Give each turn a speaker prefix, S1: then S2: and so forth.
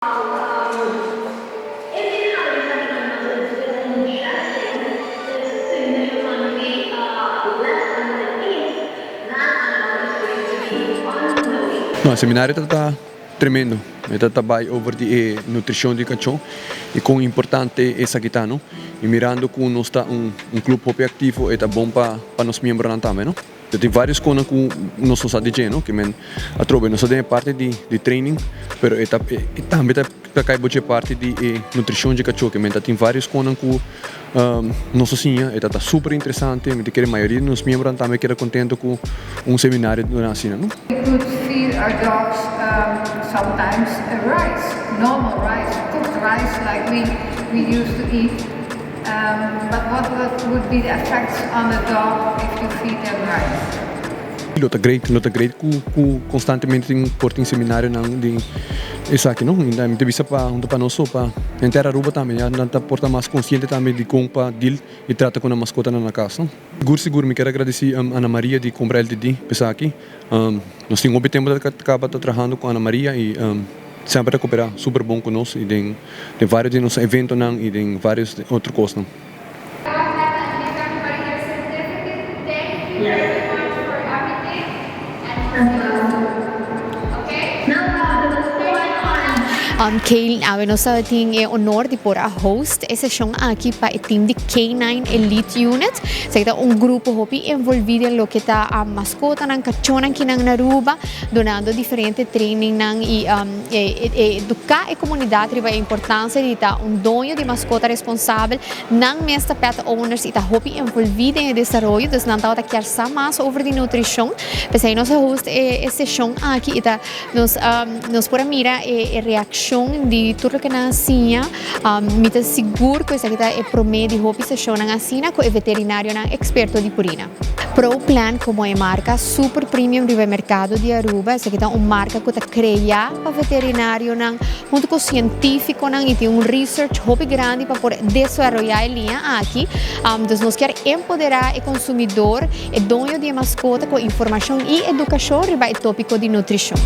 S1: E
S2: No, e seminario ta tremendo. E ta bai over di e nutricion di cachó y con importante esaki ta, no? Y mirando cu nos ta un club hopi activo, e ta bon pa nos miembronan tambe, no? Ta tin varios konan ku nos no sa di dje, no? Ke men atrobe nos ta den e parti di di training, pero e ta e tambe ta ta kai bo dje parti di e nutrishon dje kachó. Ke men ta tin varios konan ku nos a siña, e ta ta super interesante. Mi ta kere mayoria di nos miembronan tambe keda kontento ku un seminario duna asina, no?
S3: We could feed our dogs sometimes rice, normal rice, cooked rice like we we used to eat. But what would be the effects on the dog if you feed them rice?
S2: Lo ta great, lo ta great ku ku konstantemente tin por tin seminarionan di esaki no. I mi ta bisa pa huntu pa nos so pa henter Aruba tambe ya nan ta por ta mas konsiente tambe di kon pa deal i trata ku nan maskotanan na kas no. Sigur sigur mi kier a gradisi Ana Maria di Compra LTD pa esaki. Nos tin hopi tempu ta kaba ta trahando ku Ana Maria i semper ta koperá super bon ku nos i den den varios di nos eventonan i den varios otro kosnan.
S4: Kaylee, awe nos tabatin e honor di por a host e seshon aki pa e team di K-nine Elite Unit. Esaki ta un grupo hopi envolvi den loke ta maskotanan, kachónan kinan na Aruba, dunando diferente trainingnan i eduká e komunidat riba e importansia di ta un doño di maskota responsabel. Nan mes ta pet owners i ta hopi envolví den e desaroyo, dus nan tabata kier sa mas over di nutrishon. P'esei nos a host e seshon aki i ta nos nos por a mira e reakshon di tur loke nan a siña. Mi ta sigur ku esaki ta e promé di hopi seshonnan asina ku e veterinarionan eksperto di Purina. Pro Plan komo e marka super premium riba e merkado di Aruba. Esaki ta un marka ku ta krea pa veterinarionan huntu ku sientífikonan i tin un research hopi grandi pa por desaroyá e liña aki. Dus nos kier empoderá e konsumidor, e doño di e maskota ku informashon i edukashon riba e tópiko di nutrishon.